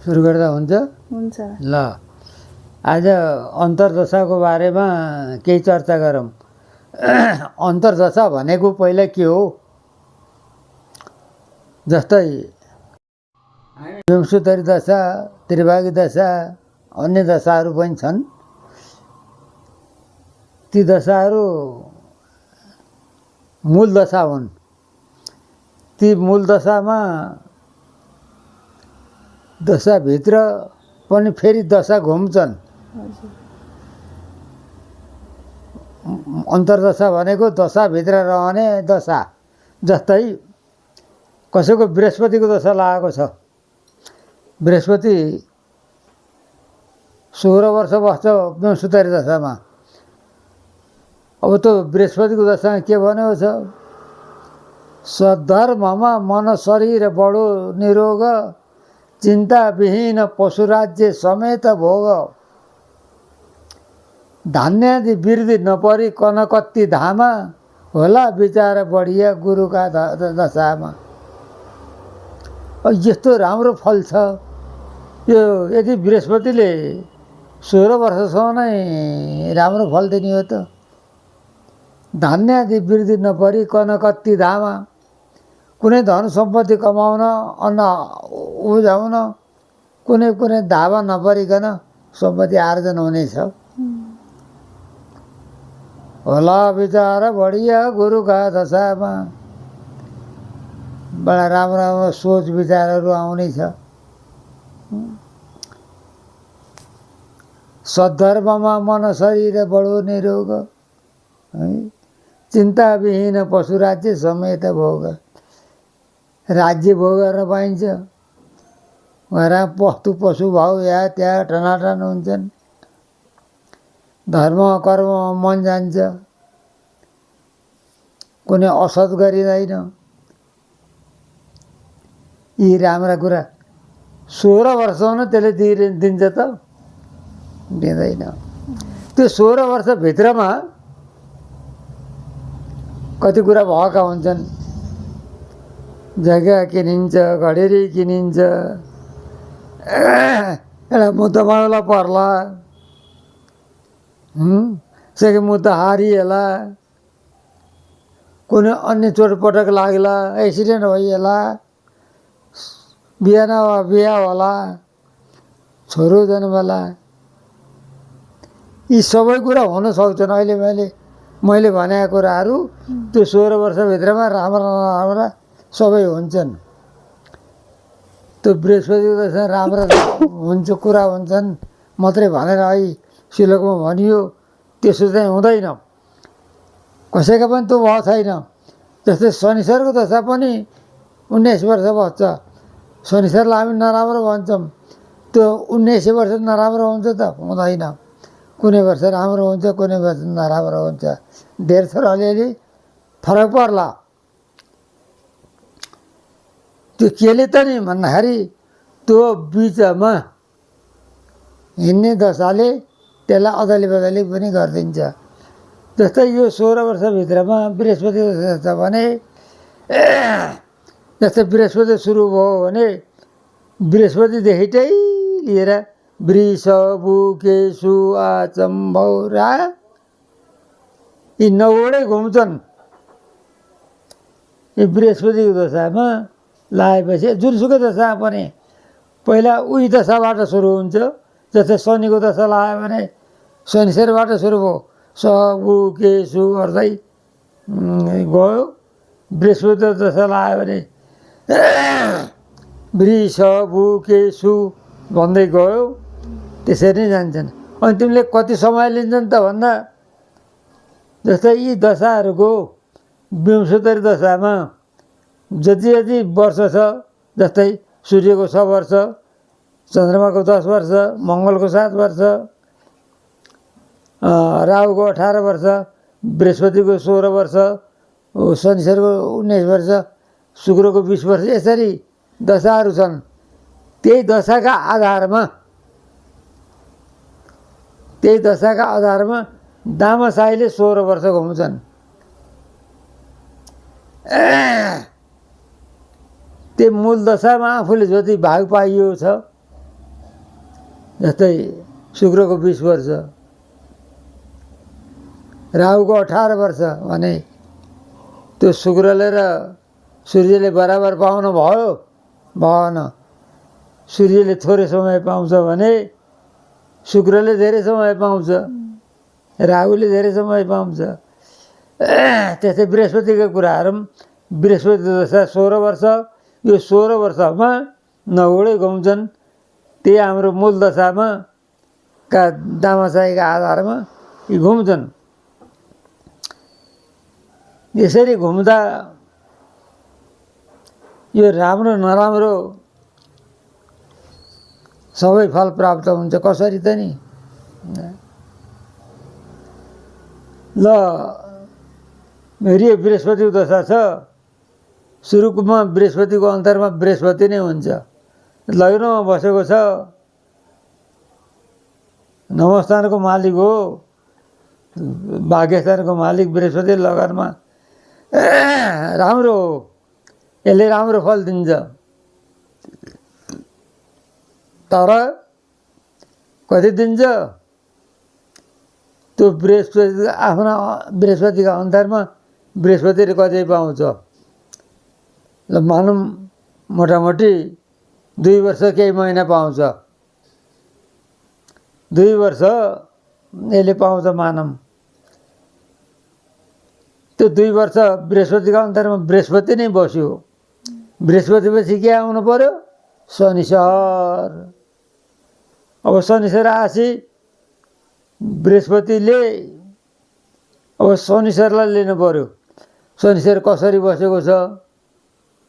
सुरु गर्दा हुन्छ? हुन्छ। ल आज अन्तर्दशाको बारेमा केही चर्चा गरौँ। अन्तर्दशा भनेको पहिला के हो? जस्तै विंशोत्तरी दशा, त्रिभागी दशा, अन्य दशाहरू पनि छन्। ती दशाहरू मूल दशा हुन्। ती मूल दशामा दशाभित्र पनि फेरि दशा घुम्छन्। अन्तर्दशा भनेको दशाभित्र रहने दशा। जस्तै कसैको बृहस्पतिको दशा लागेको छ, बृहस्पति 16 वर्ष बस्छ विंशोत्तरी दशामा। अब त्यो बृहस्पतिको दशामा के भनेको छ? सद्धर्ममा मन शरीर बढो निरोग, चिन्ताविहीन पशुराज्य समेत भोग, धान्यादि वृद्धि नपरी कनकत्ती धामा, होला विचार बढिया गुरुका दशामा। यस्तो राम्रो फल छ यो। यदि बृहस्पतिले 16 वर्षसम्म नै राम्रो फल दिने हो त। धान्यादि वृद्धि नपरी कनकत्ती धामा, कुनै धन सम्पत्ति कमाउन, अन्न उब्जाउन कुनै कुनै धावा नपरिकन सम्पत्ति आर्जन हुनेछ। होला विचार बढिया गुरुका दशामा, बडा राम्रो राम्रो सोच विचारहरू आउनेछ। सद्धर्ममा मन शरीर बढो निरोग, चिन्ताविहीन पशुराज्य समेत भोग। राज्य भोग गर्न पाइन्छ। घर वस्तु पशु भाउ यहाँ त्यहाँ टनाटन हुन्छन्। धर्म कर्ममा मन जान्छ। कुनै असत गरिँदैन। यी राम्रा कुरा 16 वर्षमा त्यसले दिन्छ त? दिँदैन। त्यो 16 वर्षभित्रमा कति कुरा भएका हुन्छन्। जग्गा किनिन्छ, घडेरी किनिन्छ, एउटा मुद्दा मामला पर्ला, सेकेन्ड मुद्दा हारिएला, कुनै अन्य चोटपटक लाग्ला, एक्सिडेन्ट भइएला, बिहा नभए बिहा होला, छोरो जन्मला। यी सबै कुरा हुन सक्छन्। अहिले मैले भनेका कुराहरू त्यो 16 वर्षभित्रमा राम्रा नराम्रा सबै हुन्छन्। त्यो बृहस्पतिको दशा राम्रा हुन्छ कुरा हुन्छन् मात्रै भनेर अहिले श्लोकमा भनियो त्यसो चाहिँ हुँदैन। कसैका पनि त्यो भएको छैन। जस्तै शनिश्चरको दशा पनि 19 वर्ष बस्छ। शनिश्चरलाई हामी नराम्रो भन्छौँ। त्यो 19 वर्ष नराम्रो हुन्छ त? हुँदैन। कुनै वर्ष राम्रो हुन्छ, कुनै वर्ष नराम्रो हुन्छ। धेर थोर अलिअलि फरक पर्ला। त्यो केले त नि भन्दाखेरि त्यो बिचमा हिँड्ने दशाले त्यसलाई अदली बदली पनि गरिदिन्छ। जस्तै यो 16 वर्षभित्रमा बृहस्पति छ भने, जस्तै बृहस्पति सुरु भयो भने बृहस्पतिदेखि लिएर वृष, बुकेशु, आचम, भौरा यी 9 वटै घुम्छन्। यो बृहस्पतिको दशामा लागेपछि जुनसुकै दशा पनि पहिला उही दशाबाट सुरु हुन्छ। जस्तै शनिको दशा लाग्यो भने शनिश्चरबाट सुरु भयो। स उ केशु गर्दै गयो। बृहस्पति दशा लाग्यो भने वृष, बुकेशु भन्दै गयो। त्यसरी नै जान्छन्। अनि तिमीले कति समय लिन्छन् त भन्दा, जस्तै यी दशाहरूको विंशोत्तरी दशामा जति जति वर्ष छ, जस्तै सूर्यको 6 वर्ष, चन्द्रमाको 10 वर्ष, मङ्गलको 7 वर्ष, राहुको 18 वर्ष, बृहस्पतिको 16 वर्ष, शनिश्चरको 19 वर्ष, शुक्रको 20 वर्ष, यसरी दशाहरू छन्। त्यही दशाका आधारमा दामासाईले 16 वर्ष घुम्छन्। त्यो मूल दशामा आफूले जति भाग पाइयो छ जस्तै शुक्रको 20 वर्ष, राहुको 18 वर्ष भने त्यो शुक्रले र सूर्यले बराबर पाउनु भयो भएन। सूर्यले थोरै समय पाउँछ भने शुक्रले धेरै समय पाउँछ, राहुले धेरै समय पाउँछ। त्यस्तै बृहस्पतिको कुराहरू पनि बृहस्पति दशा 16 वर्ष, यो 16 वर्षमा नगुडै घुम्छन्। त्यही हाम्रो मूल दशामा का दामासाईका आधारमा यी घुम्छन्। यसरी घुम्दा यो राम्रो नराम्रो सबै फल प्राप्त हुन्छ। कसरी त नि ल मेरो यो बृहस्पतिको दशा छ, सुरुमा बृहस्पतिको अन्तरमा बृहस्पति नै हुन्छ, लग्नमा बसेको छ, नवस्थानको मालिक हो, भाग्यस्थानको मालिक बृहस्पति लगनमा राम्रो हो, यसले राम्रो फल दिन्छ। तर कति दिन्छ त्यो बृहस्पति आफ्ना बृहस्पतिको अन्तरमा बृहस्पतिले कति पाउँछ। ल मानौँ मोटामोटी 2 वर्ष केही महिना पाउँछ, 2 वर्ष यसले पाउँछ मानौँ। त्यो 2 वर्ष बृहस्पतिको अन्तरमा बृहस्पति नै बस्यो। बृहस्पतिपछि के आउनु पर्यो? शनिश्चर। अब शनिश्चर आएपछि बृहस्पतिले अब शनिश्चरलाई लिनु पर्यो। शनिश्चर कसरी बसेको छ,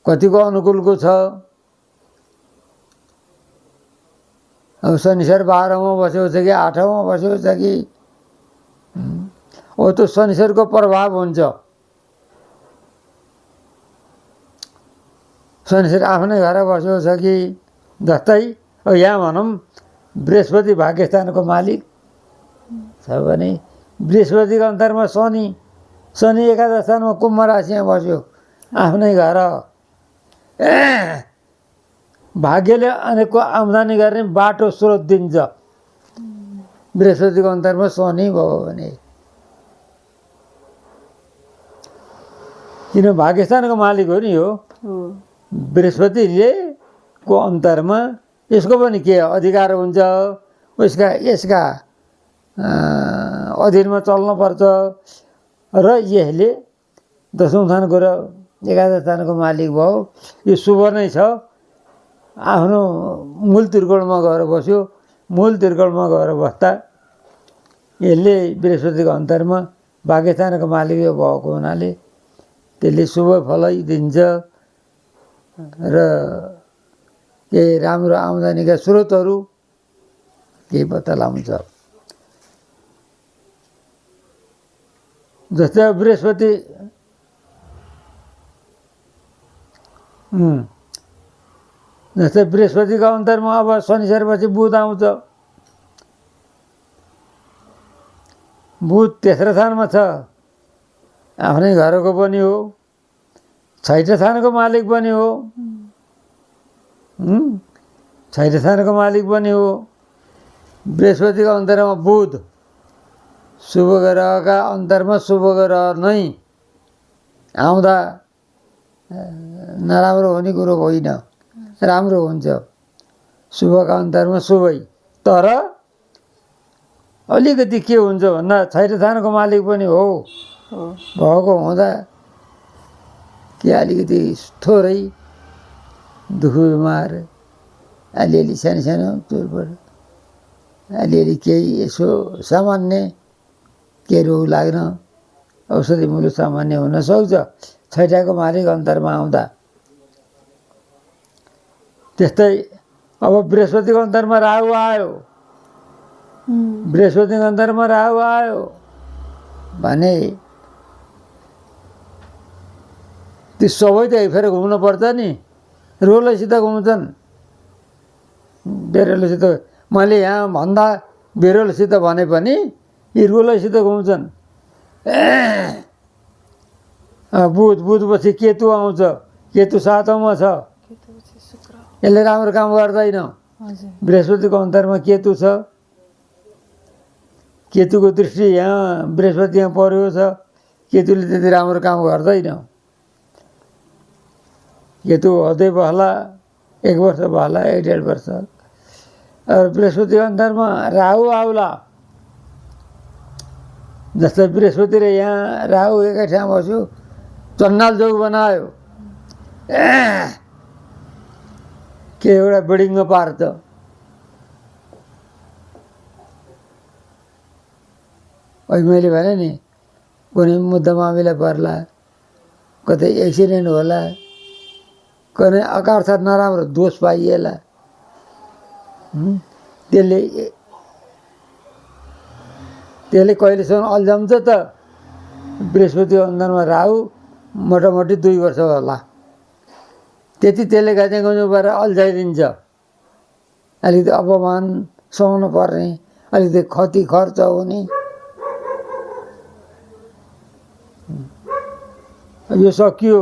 कतिको अनुकूलको छ। अब शनिश्चर 12मा बसेको छ कि 8मा बसेको छ कि, अब त्यो शनिश्चरको प्रभाव हुन्छ। शनिश्चर आफ्नै घर बसेको छ कि, जस्तै अब यहाँ भनौँ बृहस्पति भाग्यस्थानको मालिक छ भने बृहस्पतिको अन्तरमा शनि, शनि एकादश स्थानमा कुम्भ राशिमा बस्यो, आफ्नै घर। भाग्यले अनेकको आम्दानी गर्ने बाटो स्रोत दिन्छ बृहस्पतिको अन्तरमा शनि भयो भने। किन भाग्यस्थानको मालिक हो नि हो बृहस्पतिले को अन्तरमा। यसको पनि के अधिकार हुन्छ, यसका अधीनमा चल्नुपर्छ। र यसले 10औं स्थानको र 11औं स्थानको मालिक भयो, यो शुभ नै छ। आफ्नो मूल त्रिकोणमा गएर बस्यो, मूल त्रिकोणमा गएर बस्दा यसले बृहस्पतिको अन्तरमा भाग्यस्थानको मालिक भएको हुनाले त्यसले शुभ फलै दिन्छ र केही राम्रो आम्दानीका स्रोतहरू केही पत्ता लगाउँछ। जस्तै बृहस्पति जस्तै बृहस्पतिको अन्तरमा अब शनिश्चरपछि बुध आउँछ। बुध तेस्रो स्थानमा छ, आफ्नै घरको पनि हो, 6ठो स्थानको मालिक पनि हो, 6ठो स्थानको मालिक पनि हो। बृहस्पतिको अन्तरमा बुध, शुभ ग्रहका अन्तरमा शुभ ग्रह नै आउँदा नराम्रो हुने कुरो होइन, राम्रो हुन्छ। शुभका अन्तरमा शुभै। तर अलिकति के हुन्छ भन्दा 6ठो स्थानको मालिक पनि हो भएको हुँदा के अलिकति थोरै दुःख बिमार, अलिअलि सानो सानो चोटपट, अलिअलि केही यसो सामान्य के रोग लाग्न औषधि मूल्य सामान्य हुन सक्छ 6टाको मालिक अन्तरमा आउँदा। त्यस्तै अब बृहस्पतिको अन्तरमा राहु आयो, बृहस्पतिको अन्तरमा राहु आयो भने ती सबै त एकफेर घुम्नु पर्छ नि। रोलैसित घुम्छन्, बिरालोसित। मैले यहाँ भन्दा बिरालोसित भने पनि यी रोलैसित घुम्छन्। बुधपछि केतु आउँछ, केतु 7औँमा छ, यसले राम्रो काम गर्दैन। बृहस्पतिको अन्तरमा केतु छ, केतुको दृष्टि यहाँ बृहस्पति यहाँ परेको छ, केतुले त्यति राम्रो काम गर्दैन। केतु हदै बस्ला 1 वर्ष बस्ला 1.5 वर्ष। बृहस्पतिको अन्तरमा राहु आउला, जस्तै बृहस्पति र यहाँ राहु एकै ठाउँ बस्यो, चन्नाल जोग बनायो, के एउटा बिल्डिङ पार्छ। अहिले मैले भने नि कुनै मुद्दा मामिला पर्ला, कतै एक्सिडेन्ट होला, कुनै अकार्थ नराम्रो दोष पाइएला, त्यसले कहिलेसम्म अल्झाउँछ त। बृहस्पतिको अन्तरमा राहु मोटामोटी 2 वर्ष होला, त्यति त्यसले गाँजा भएर अल्झाइदिन्छ। अलिकति अपमान सहनु पर्ने, अलिकति खती खर्च हुने, यो सकियो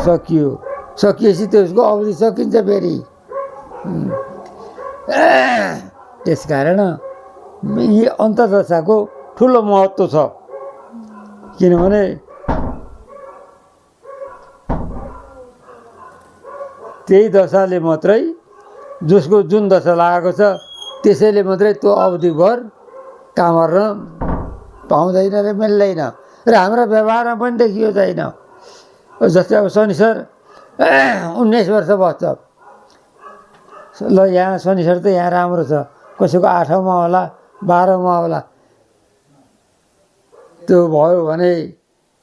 सकियो, सकिएपछि त्यसको अवधि सकिन्छ फेरि। त्यसकारण यी अन्तर्दशाको ठुलो महत्त्व छ, किनभने त्यही दशाले मात्रै, जसको जुन दशा लागेको छ त्यसैले मात्रै त्यो अवधिभर काम गर्न पाउँदैन र मिल्दैन, र हाम्रा व्यवहारमा पनि देखियो छैन। जस्तै अब शनिश्चर 19 वर्ष बस्छ, ल यहाँ शनिश्चर त यहाँ राम्रो छ, कसैको 8औँमा होला 12औँमा होला, त्यो भयो भने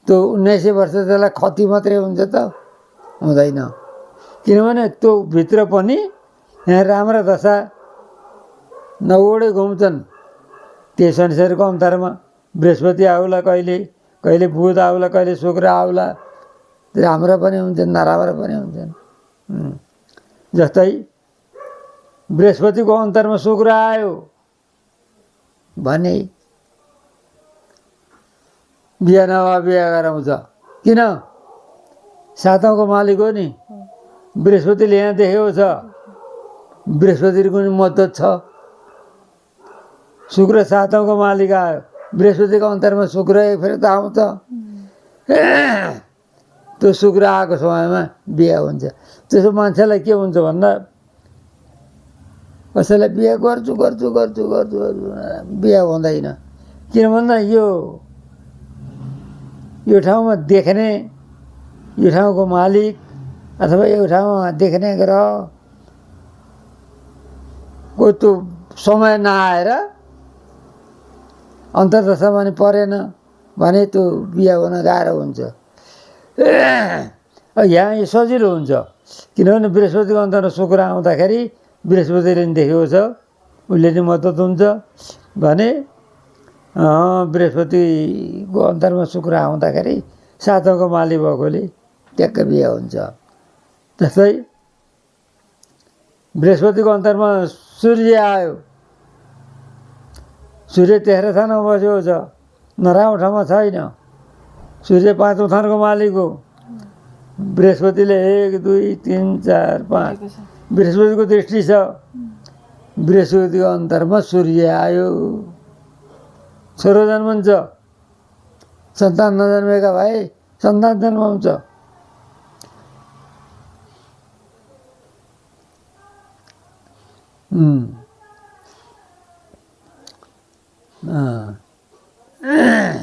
त्यो 19 वर्ष त्यसलाई खती मात्रै हुन्छ त, हुँदैन। किनभने त्यो भित्र पनि यहाँ राम्रा दशा नौवटै घुम्छन्। त्यही शनिश्चरको अन्तरमा बृहस्पति आउला, कहिले कहिले बुध आउला, कहिले शुक्र आउला, राम्रा पनि हुन्छन् नराम्रा पनि हुन्छन्। जस्तै बृहस्पतिको अन्तरमा शुक्र आयो भने बिहा नभए बिहा गराउँछ। किन? 7औँको मालिक हो नि, बृहस्पतिले यहाँ देखेको छ, बृहस्पतिको पनि मद्दत छ। शुक्र 7औँको मालिक आयो, बृहस्पतिको अन्तरमा शुक्र फेरि त आउँछ। त्यो शुक्र आएको समयमा बिहा हुन्छ। त्यसो मान्छेलाई के हुन्छ भन्दा, कसैलाई बिहा गर्छु गर्छु गर्छु गर्छु गर्छु बिहा हुँदैन। किन भन्दा यो ठाउँमा देख्ने, यो ठाउँको मालिक अथवा यो ठाउँमा देख्ने ग्रहको त्यो समय नआएर अन्तर्दशामा पनि परेन भने त्यो बिहा हुन गाह्रो हुन्छ। यहाँ यो सजिलो हुन्छ, किनभने बृहस्पतिको अन्तरमा शुक्र आउँदाखेरि बृहस्पतिले नि देखेको छ, उसले नि मद्दत हुन्छ भने बृहस्पतिको अन्तरमा शुक्र आउँदाखेरि 7औँको मालिक भएकोले ट्याक्क बिहा हुन्छ। जस्तै बृहस्पतिको अन्तरमा सूर्य आयो, सूर्य 13 थानमा बसेको छ, नराम्रो ठाउँमा छैन। सूर्य 5औँ थानको मालिक हो, बृहस्पतिले 1 2 3 4 5 बृहस्पतिको दृष्टि छ। बृहस्पतिको अन्तरमा सूर्य आयो, छोरो जन्मन्छ, सन्तान नजन्मेका भए सन्तान जन्माउँछ।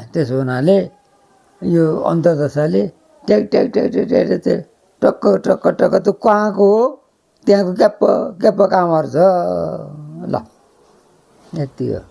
त्यसो हुनाले यो अन्तर्दशाले ट्याक ट्याक ट्याक ट्याक ट्याक ट्याक टक्क टक्क टक्क त्यो कहाँको हो त्यहाँको क्याप्प क्याप्प काम गर्छ। ल यति हो।